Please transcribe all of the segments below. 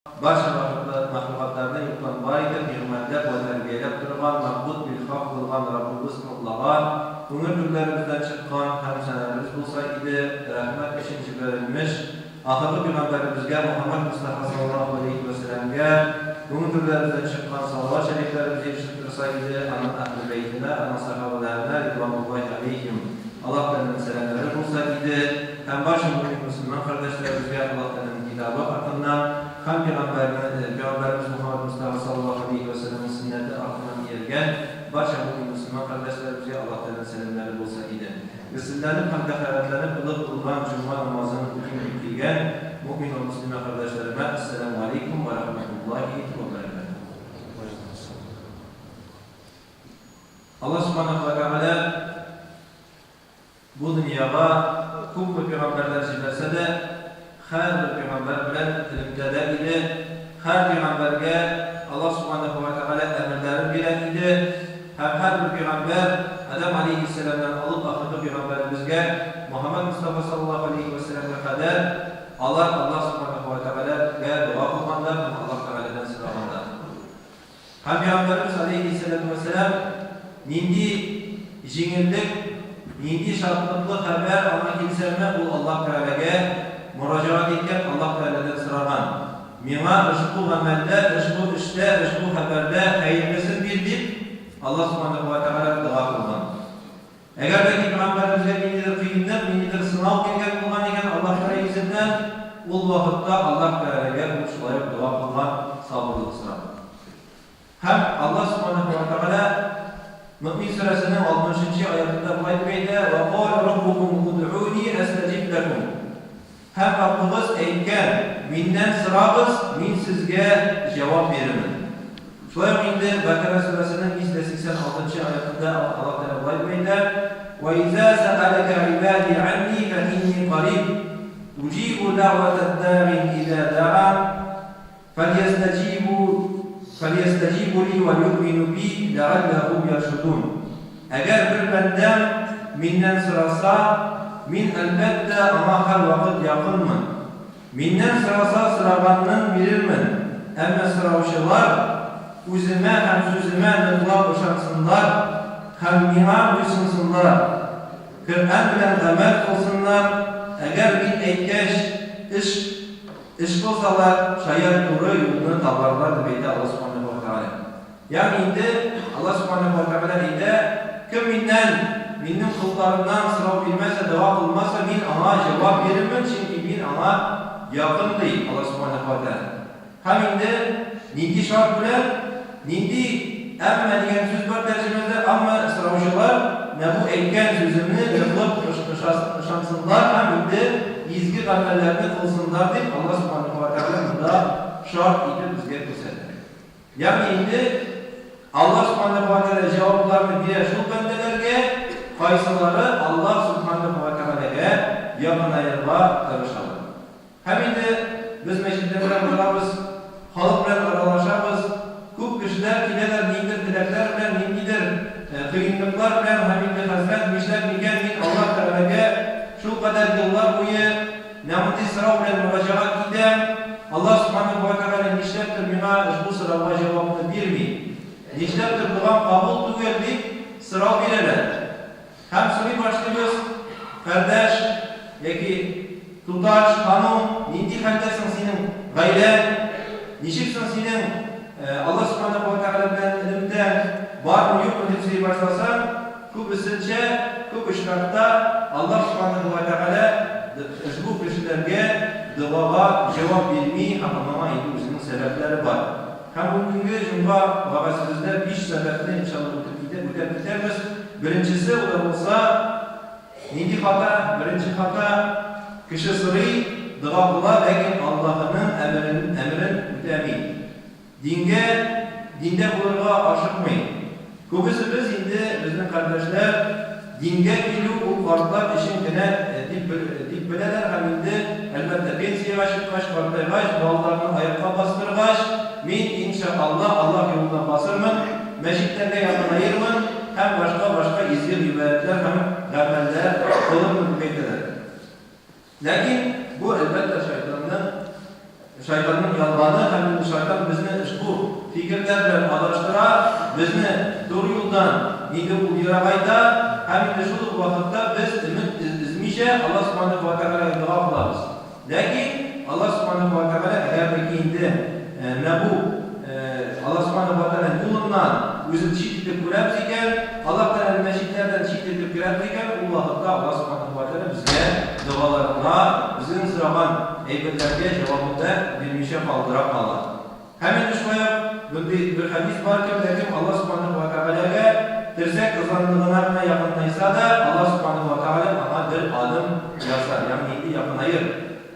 Барча мәхлукатларны юктан бар итеп, нигъмәтләп вә тәрбияләп торган, мәгъбуд бил-хак булган Раббыбыз Аллага, күңел түрләребездән чыккан һәм сәнабез булса иде, рәхмәт өчен җибәрелмеш ахыргы пигамбәребезгә Мухаммәд Мостафа саллаллаһу галәйһи вә сәләмгә, күңел түрләребездән чыккан салават шәрифләребез ирешеп торса иде, аның әһле бәйтенә, аның сәхабәләренә, ризвануллаһи галәйһим, Аллаһ Тәгаләнең сәламнәре булса иде, һәм барча мөэмин мөселман кардәшләребезгә Аллаһ Тәгаләнең Китабы артыннан һәм пигамбәрне, пигамбәребез Мухаммәд Мостафа саллаллаһу галәйһи вә сәлләмнең сөннәте артыннан ияргән барча мөэмин мөселман кардәшләребезгә Аллаһ Тәгаләнең сәламнәре булса иде. Гөселләнеп һәм тәһарәтләнеп олуг булган җомга намазын үтим дип килгән мөэмин вә мөслимә кардәшләремә Әссәламү галәйкүм вә рәхмәтуллаһи вә бәрәкәтүһ. Аллаһ Сүбхәнәһү вә Тәгалә бу дөньяга күпме пигамбәрләр җибәрсә дә, һәрбер пигамбәр белән элемтәдә иде, һәр пигамбәргә Аллаһ Сүбхәнәһү вә Тәгалә әмерләрен бирә иде һәм һәрбер пигамбәр, Адәм галәйһиссәламнән алып ахыргы пигамбәребезгә Мөхәммәд Мостафа саллаллаһу галәйһи вә сәлләмгә кадәр, алар Аллаһ Сүбхәнәһү вә Тәгаләгә дога кылганнар һәм Аллаһ Тәгаләдән сораганнар. Һәм Пәйгамбәребез галәйһиссәләтү вәссәлам нинди җиңеллек, нинди шатлыклы хәбәр аңа килсәме, ул Аллаһ Тәгаләгә мөрәҗәгать иткән, Аллаһ Тәгаләдән сораган, Миңа ошбу гамәлдә, ошбу эштә, ошбу хәбәрдә хәерлесен бир, дип, Аллаһ Сүбхәнәһү вә Тәгаләгә дога кылган. Әгәр дә ки Пәйгамбәребезгә ниндидер кыенлык, ниндидер сынау килгән булган икән Аллаһ Тәгалә йөзеннән, ул вакытта Аллаһ Тәгаләгә ул шулай ук дога кылган, сабырлык сорап. Һәм Аллаһ Сүбхәнәһү вә Тәгалә Мөэмин сүрәсенең 63 нче аятында болай дип әйтә, Вә калә раббукум удъуни әстәҗиб ләкум. Һәм Раббыгыз әйткән, Миннән сорагыз, Мин сезгә җавап бирермен. Шулай ук инде Бәкара сүрәсенең 186 нчы аятында Аллаһ Тәгалә болай дип әйтә, Вә иза сәәләкә гыйбади әнни фә инни кариб, уҗибу дәгъвәтәд-дәгый иза дәган, фәлйәстәҗибу фәлйәстәҗибу ли вә лйуъмину би ләгалләһум яршудун. Әгәр бер бәндәм Миннән сораса, Мин, әлбәттә, аңа һәрвакыт якынмын. Миннән сораса, сораганын бирермен. Әмма сораучылар Үземә һәм сүземә ныклап ышансыннар һәм Миңа буйсынсыннар, Коръән белән гамәл кылсыннар, әгәр Мин әйткәч, эш эш кылсалар, шаять туры юлны табарлар, дип әйтә Аллаһ Сүбхәнәһү вә Тәгалә. Ягъни инде Аллаһ Сүбхәнәһү вә Тәгалә әйтә, Кем миннән, минем колларымнан сорау бирмәсә, дога кылмаса, мин аңа җавап бирермен, чөнки мин аңа якын, ди Аллаһ Сүбхәнәһү вә Тәгалә. Һәм инде нинди шарт белән, нинди әмма дигән сүз бар тәрҗемәдә, әмма сораучылар менә бу әйткән сүземне ныклап ышансыннар һәм инде изге гамәлләрне кылсыннар дип Аллаһ Сүбхәнәһү вә Тәгалә монда шарт итеп безгә күрсәтә. Ягъни инде Аллаһ Сүбхәнәһү вә Тәгалә җавапларны бирә шул бәндәләргә, кайсылары Аллаһ Сүбхәнәһү вә Тәгаләгә якынаерга тырышалар. Һәм инде без мәчетләрдә утырабыз, халык белән аралашабыз, күп кешеләр киләләр ниндидер теләкләр белән, ниндидер кыенлыклар белән һәм инде хәзрәт, нишләп микән мин Аллаһ Тәгаләгә шулкадәр еллар буе Менә мондый сорау белән мөрәҗәгать итәм, Аллаһ Сүбхәнәһү вә Тәгалә нишләптер миңа ошбу сорауга җавапны бирми? Нишләптер догам кабул түгел? дип сорау бирәләр. Һәм сорый башлыйбыз, Кардәш яки туташ, ханым, нинди хәлдә соң синең гаиләң? Ничек соң синең Аллаһ Сүбхәнәһү вә Тәгалә белән элемтәң бармы, юкмы дип сорый башласаң, Күбесенчә, күп очракта Аллаһ Сүбхәнәһү вә Тәгалә ошбу кешеләргә догага җавап бирми һәм моңа инде үзенең сәбәпләре бар. Һәм бүгенге җомга вәгазебездә биш сәбәпне, иншаллаһ, үтеп китә, үтәп китәрбез. Беренчесе, ул да булса, нинди хата? Беренче хата, кеше сорый, дога кыла, ләкин Аллаһының әмерен, әмерен үтәми. Дингә, диндә булырга ашыкмый. Күбесебез инде, безнең кардәшләр, дингә килү ул картлар өчен генә дип дип беләләр һәм инде, әлбәттә, пенсиягә чыккач, картайгач, балаларны аякка бастыргач, мин, инша Алла, Аллаһ юлына басырмын, мәчетләргә якынаермын һәм башка-башка изге гыйбадәтләр һәм гамәлләр кылырмын дип әйтәләр. Ләкин бу, әлбәттә, шайтанның. шайтанның ялганы һәм инде шайтан безне ошбу фикерләр белән адаштыра, безне туры юлдан инде ул ерагайта һәм инде шул ук вакытта без өмет өзмичә Аллаһ Субханәһү вә Тәгаләгә дога кылабыз. Ләкин Аллаһ Субханәһү вә Тәгалә әгәр дә ки инде менә бу Аллаһ Субханәһү вә Тәгаләнең юлыннан үзен чит итеп күрәбез икән, Аллаһ Тәгаләнең мәчетләрдән чит итеп керәбез икән, ул вакытта Аллаһ Субханәһү вә Тәгалә безгә догаларга, безнең сораган әйберләргә җавабын да бирмичә калдыра ала. Һәм инде шулай ук мондый бер хәдис бар, кем дә кем Аллаһ Субханәһү вә Тәгаләгә терсәк озынлыгына гына якынайса да, Аллаһ Субханәһү вә Тәгалә аңа бер адым ясар, ягъни инде якынаер.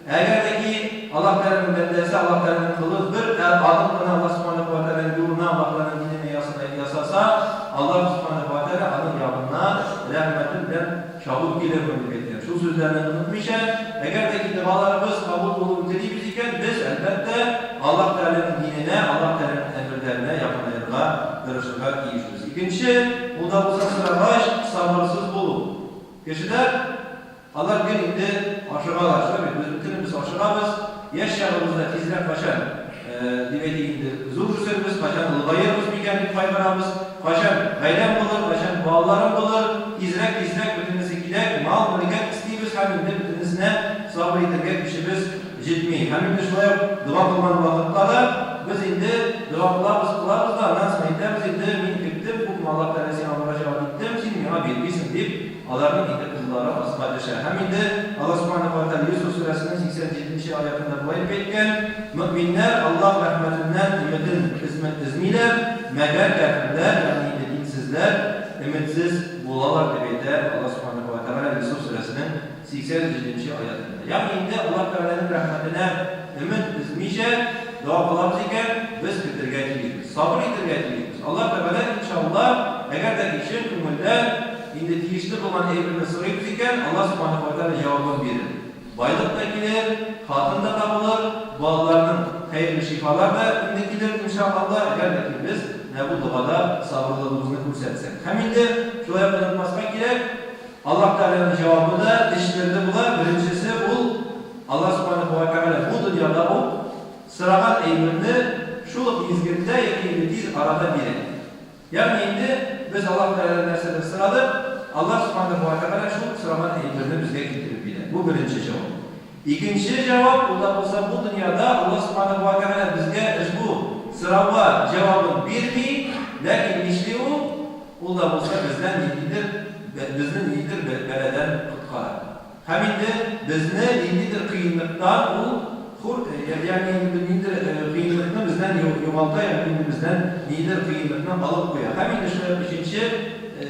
Әгәр дә ки Аллаһ Тәгаләнең бәндәсе, Аллаһ Тәгаләнең колы бер адым гына Аллаһ Субханәһү вә Тәгаләнең юлына, Аллаһ Тәгаләнең диненә ясаса, Аллаһ Субханәһү вә Тәгалә аның ягына рәхмәте белән Чабып килермен, дип әйткән. Шул сүзләрне онытмыйча, әгәр дә ки догаларыбыз кабул булуын телибез икән, без, әлбәттә, Аллаһ Тәгаләнең диненә, Аллаһ Тәгаләнең әмерләренә якынаерга тырышырга тиешбез. Икенче, ул да булса сорагач, сабырсыз булу. Кешеләр, алар гел инде ашыгалар, шулай бит, без бөтенебез ашыгабыз, яшь чагыбызда тизрәк качан, дип әйтик инде, зур үсербез, качан олыгаербыз микән дип кайгырабыз, качан гаиләм булыр, качан балаларым булыр, тизрәк, тизрәк бөтенесе кирәк, мал, мөлкәт эстибез һәм инде бөтенесенә сабыр итәргә көчебез җитми. Һәм инде шулай ук дога кылган вакытта да без инде дога кылабыз, кылабыз да, аннан соң әйтәбез инде, мин көттем, күпме Аллаһ Тәгалә сиңа мөрәҗәгать иттем, син миңа бирмисең дип, Аларның инде куллары аска төшә. Һәм инде Аллаһ Сүбхәнәһү вә Тәгалә Йосыф сүрәсенең 87 нче аятында болай дип әйткән, Мөэминнәр Аллаһ рәхмәтеннән өметен өзмиләр, мәгәр кяферләр, ягъни инде динсезләр, өметсез булалар, дип әйтә Аллаһ Сүбхәнәһү вә Тәгалә Йосыф сүрәсенең 87 нче аятында. Ягъни инде Аллаһ Тәгаләнең рәхмәтенә өмет өзмичә дога кылабыз икән, без көтергә тиешбез, сабыр итәргә тиешбез. Аллаһ Тәгалә, иншалла, әгәр дә ки чын күңелдән инде тиешле булган әйберне сорыйбыз икән, Аллаһ Субханаһу ва Тәгалә җавабын бирер. Байлык та килер, хатын да табылыр, балаларның хәерле шифалар да инде килер, иншаАлла, әгәр дә ки без менә бу догада сабырлыгыбызны күрсәтсәк. Һәм инде шулай ук онытмаска кирәк, Аллаһ Тәгаләнең җавабы да өч төрле була, беренчесе ул, Аллаһ Сүбхәнәһү вә Тәгалә бу дөньяда ук сораган әйберне шул ук мизгелдә яки инде тиз арада бирә. Ягъни инде без Аллаһ Тәгаләдән нәрсәдер сорадык, Аллаһ Сүбхәнәһү вә Тәгалә шул сораган әйберне безгә китереп бирә. Бу беренче җавап. Икенче җавап, ул да булса бу дөньяда Аллаһ Сүбхәнәһү вә Тәгалә безгә ошбу сорауга җавабын бирми, ләкин нишли ул? Ул да булса бездән ниндидер, безне ниндидер бәладән коткара. Һәм инде безне ниндидер кыенлыктан ул хур, ягъни инде ниндидер кыенлыкны бездән югалта, ягъни инде бездән ниндидер кыенлыкны алып куя. Һәм инде шулай ук өченче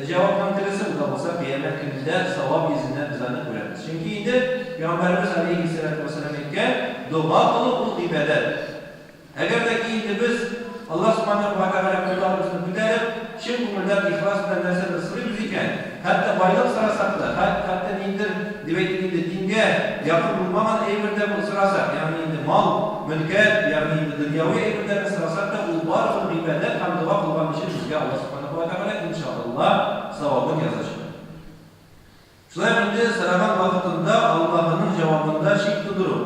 җавапның тересе, ул да булса кыямәт көнендә савап йөзеннән без аны күрәбез. Чөнки инде Пәйгамбәребез галәйһиссәләтү вәссәлам әйткән, дога кылу ул гыйбадәт. Әгәр дә ки инде без Аллаһ Сүбхәнәһү вә Тәгалә кулларыбызны күтәреп, чын күңелдән ихлас белән нәрсәдер сорыйбыз икән, хәтта байлык сорасак та, хәтта ниндидер, дип әйтик инде, дингә якын булмаган әйбер дә сорасак, ягъни инде мал, мөлкәт, ягъни инде дөньяви әйберләрне сорасак та, ул барыбер гыйбадәт һәм дога кылган өчен безгә Аллаһ Сүбхәнәһү вә Тәгалә, иншаАллаһ, савабын язачак. Шулай ук инде сораган вакытында Аллаһының җавабында шик тудыру.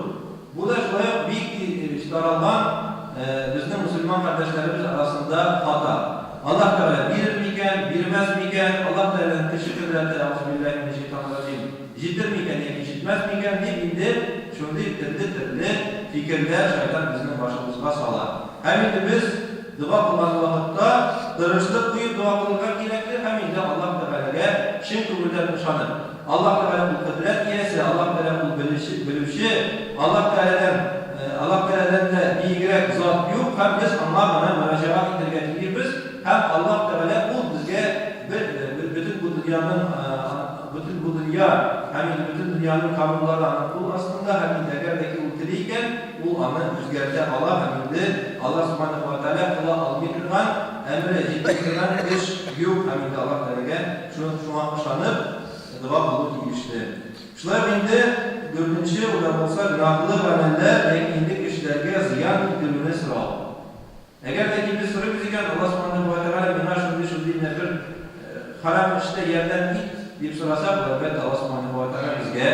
Бу да шулай ук бик тиз таралган безнең мөселман кардәшләребез арасында хата. Аллаһ Тәгалә бирер микән, бирмәс микән, Аллаһ Тәгаләнең көче кодрәте, әгъузубиллаһи минәш-шәйтанир-раҗим, җитер микән яки җитмәс микән, дип инде шундый төрле-төрле фикерләр шайтан безнең башыбызга сала. Һәм инде без Дога кылган вакытта тырышлык куеп дога кылырга кирәкле һәм инде Аллаһ Тәгаләгә чын күңелдән ышанып. Аллаһ Тәгалә ул кодрәт иясе, Аллаһ Тәгалә ул белүче, белүче, Аллаһ Тәгаләдән, Аллаһ Тәгаләдән дә биегрәк зат юк һәм без Аңа гына мөрәҗәгать итәргә тиешбез һәм Аллаһ Тәгалә ул безгә бер, бөтен бу дөньяның, бөтен бу дөнья һәм инде бөтен дөньяның кануннары аның кул астында һәм инде әгәр дә ки ул тели икән, Ул аны үзгәртә ала һәм инде Аллаһ Сүбхәнәһү вә Тәгалә кыла алмый торган, әмере җитми торган эш юк һәм инде Аллаһ Тәгаләгә шуңа ышанып дога кылу тиешле. Шулай ук инде дүртенче, ул да булса гөнаһлы гамәлләр яки инде кешеләргә зыян китерүне сорау. Әгәр дә ки без сорыйбыз икән, Аллаһ Сүбхәнәһү вә Тәгалә миңа шундый-шундый менә бер хәрам эштә ярдәм ит, дип сорасак, әлбәттә, Аллаһ Сүбхәнәһү вә Тәгалә безгә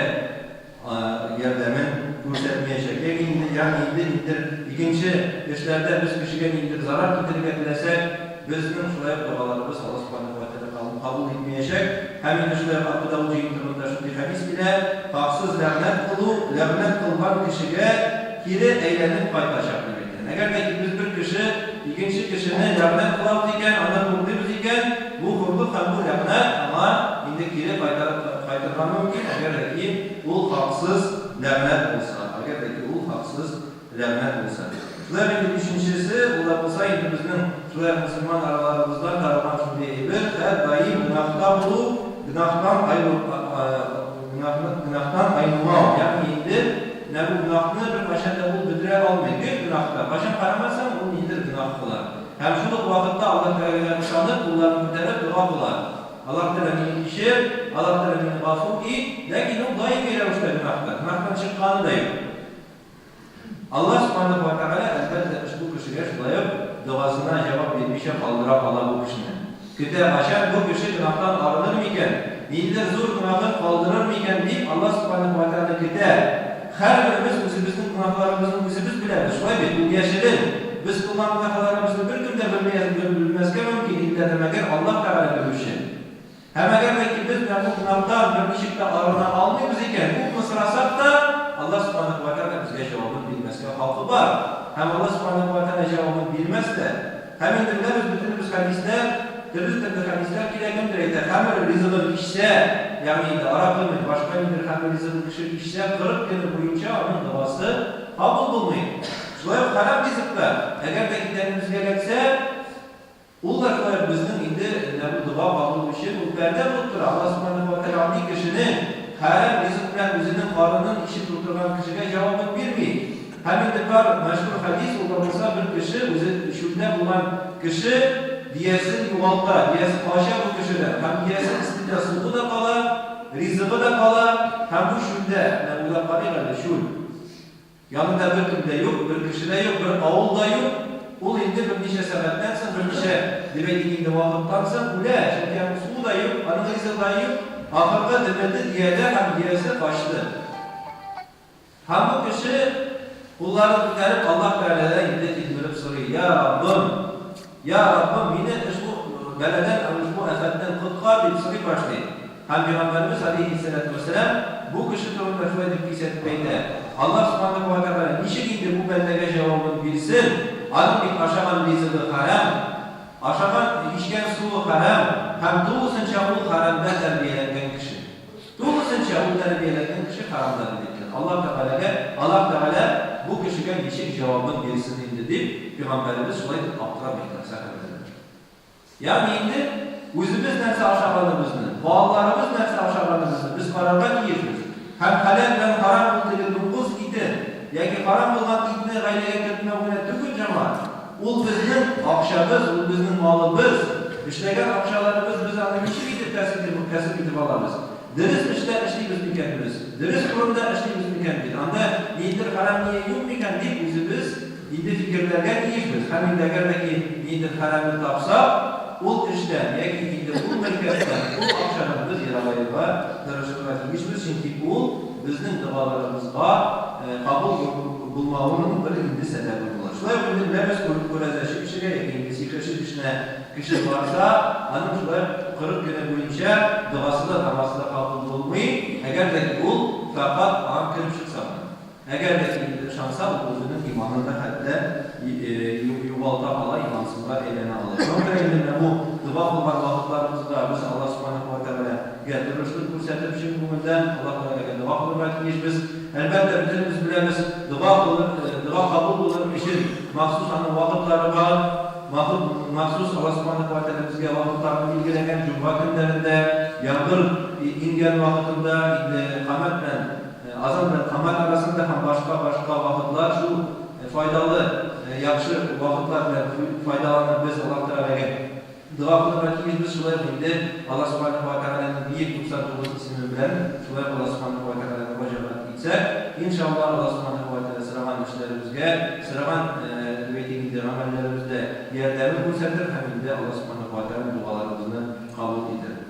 ярдәмен. күрсәтмәячәк. Ягъни инде, ягъни инде ниндидер икенче эшләрдә без кешегә ниндидер зарар китерергә теләсәк, безнең шулай ук догаларыбыз Аллаһ Субханаһу ва Тәгалә кабул итмәячәк. Һәм инде шулай ук Әбу Давыд җыентыгында шундый хәдис килә, Хаксыз ләгънәт кылу, ләгънәт кылган кешегә кире әйләнеп кайтачак, дип әйткән. Әгәр дә ки без бер кеше икенче кешене ләгънәт кылабыз икән, аны хурлыйбыз икән, бу хурлык һәм бу ләгънәт аңа инде кире кайтарып кайтырга мөмкин, әгәр дә ки ул хаксыз ләгънәт булса, әгәр дә ки ул хаксыз ләгънәт булса. Шулай ук инде бишенчесе, ул да булса инде безнең шулай ук мөселман араларыбызда таралган шундый әйбер, һәрдаим гөнаһта булу, гөнаһтан айну, гөнаһны, гөнаһтан айнымау, ягъни инде менә бу гөнаһны беркайчан да ул бетерә алмый, гел гөнаһта, кайчан карамасаң, ул ниндидер гөнаһ кыла. Һәм шул ук вакытта Аллаһ Тәгаләгә ышанып, кулларын күтәреп дога кыла. Аллаһ Тәгалә мине кичер, Аллаһ Тәгалә мине гафу ит, ләкин ул даими рәвештә гөнаһта, гөнаһтан чыкканы да юк. Аллаһ Сүбхәнәһү вә Тәгалә, әлбәттә, ошбу кешегә шулай ук догасына җавап бирмичә калдыра ала бу кешене. Көтә, кайчан бу кеше гөнаһтан арыныр микән, ниндидер зур гөнаһын калдырыр микән дип Аллаһ Сүбхәнәһү вә Тәгалә көтә. Һәрберебез үзебезнең гөнаһларыбызны үзебез беләбез, шулай бит, ул яшерен. Без кылган гөнаһларыбызны беркем дә белмәскә мөмкин, иллә дә мәгәр Аллаһ Тәгалә белүче. Һәм әгәр дә ки без менә бу гөнаһтан берничек тә арына алмыйбыз икән, күпме сорасак та, Аллаһ Сүбхәнәһү вә Тәгалә безгә җавабын бирмәскә хакы бар. Һәм Аллаһ Сүбхәнәһү вә Тәгалә җавабын бирмәс тә. Һәм инде беләбез, бөтенебез хәдисләр, төрле-төрле хәдисләр килә, кемдер әйтә, хәмер ризыгын эчсә, ягъни инде аракымы, башка ниндидер хәмер ризыгын кеше эчсә, 40 көне буенча аның догасы кабул булмый. Шулай ук хәрам ризык та, әгәр дә ки тәнебезгә эләксә, Ул да шулай ук безнең инде менә бу дога кабул өчен ул пәрдә булып тора. Аллаһ Сүбхәнәһү вә Тәгалә андый кешенең хәрәм ризык белән үзенең карынын ишеп тутырган кешегә җавабын бирми. Һәм инде бар мәшһүр хәдис, ул да булса бер кеше, үзе чүлдә булган кеше диясен югалта, диясе кача бу кешедән һәм диясе өстендә суы да кала, ризыгы да кала һәм бу чүлдә, менә уйлап карыйк әле, чүл. Янында беркем дә юк, бер кеше дә юк, бер авыл да юк. Ул инде берничә сәгатьтән соң, берничә, дип әйтик инде, вакыттан соң үлә, чөнки аның суы да юк, аның ризыгы да юк. Ахыргы өмете диядә һәм диясе качты. Һәм бу кеше, кулларын күтәреп, Аллаһ Тәгаләдән инде тилмереп сорый, Йа Раббым! Йа Раббым, мине ошбу бәладән һәм ошбу афәттән коткар, дип сорый башлый. Һәм Пәйгамбәребез галәйһиссәләтү вәссәлам бу кеше турында шулай дип кисәтеп әйтә, Аллаһ Сүбхәнәһү вә Тәгалә ничек инде бу бәндәгә җавабын бирсен, аның бит ашаган ризыгы хәрам, ашаган, эчкән суы хәрам һәм тулысынча ул хәрамда тәрбияләнгән кеше. Тулысынча ул тәрбияләнгән кеше хәрамда дип әйткән. Аллаһ Тәгаләгә, Аллаһ Тәгалә бу кешегә ничек җавабын бирсен инде, дип, Пәйгамбәребез шулай дип аптырап әйтә сәхабәләргә. Ягъни инде үзебез нәрсә ашаганыбызны, балаларыбыз нәрсә ашаганыбызны без карарга тиешбез. Һәм хәләл белән харам ул теге дуңгыз ите яки харам булган итне гаиләгә кертмәү генә түгел, җәмәгать. Ул безнең акчабыз, ул безнең малыбыз. Эшләгән акчаларыбыз, без аны ничек итеп кәсеп кәсеп итеп алабыз? Дөрес эштә эшлибез микән без? Дөрес урында эшлибез микән бит? Анда ниндидер хәрам ние юк микән дип үзебез инде фикерләргә тиешбез. Һәм инде әгәр дә ки ниндидер хәрамны тапсак, ул эштән яки инде ул мөлкәттән, ул акчадан без ерагаерга тырышырга тиешбез, чөнки ул безнең догаларыбызга кабул булмавының бер инде сәбәбе була. Шулай ук инде беләбез, күрәзәче кешегә яки инде сихерче кешенә Кеше барса, аның шулай ук 40 көне буенча догасы да, намазы да кабул булмый, әгәр дә ки ул фәкать аңа кереп чыкса гына. Әгәр дә ки инде ышанса, ул үзенең иманын да хәтта югалта ала, имансызга әйләнә ала. Шуңа күрә инде менә бу дога кылган вакытларыбызда без Аллаһ Сүбхәнәһү вә Тәгаләгә тырышлык күрсәтеп, чын күңелдән Аллаһ Тәгаләгә дога кылырга тиешбез. Әлбәттә, бөтенебез беләбез, дога кылыр, дога кабул булыр өчен махсус аның вакытлары бар. Махут, махсус Аллаһ Сүбхәнәһү вә Тәгалә безгә вакытларны билгеләгән, җомга көннәрендә, яңгыр иңгән вакытында, инде камәт белән, азан белән камәт арасында һәм башка-башка вакытлар, шул файдалы, яхшы вакытлар белән файдаланып без Аллаһ Тәгаләгә дога кылырга тиешбез. Шулай ук инде Аллаһ Сүбхәнәһү вә Тәгаләнең бөек 99 исеме белән шулай ук Аллаһ Сүбхәнәһү вә Тәгаләгә мөрәҗәгать итсәк, иншаллаһ, Аллаһ Сүбхәнәһү вә Тәгалә сораган эшләребезгә, сораган, дип әйтик инде, гамәлләребездә ярдәмен күрсәтер һәм инде Аллаһ Сүбхәнәһү вә Тәгалә догаларыбызны кабул итер.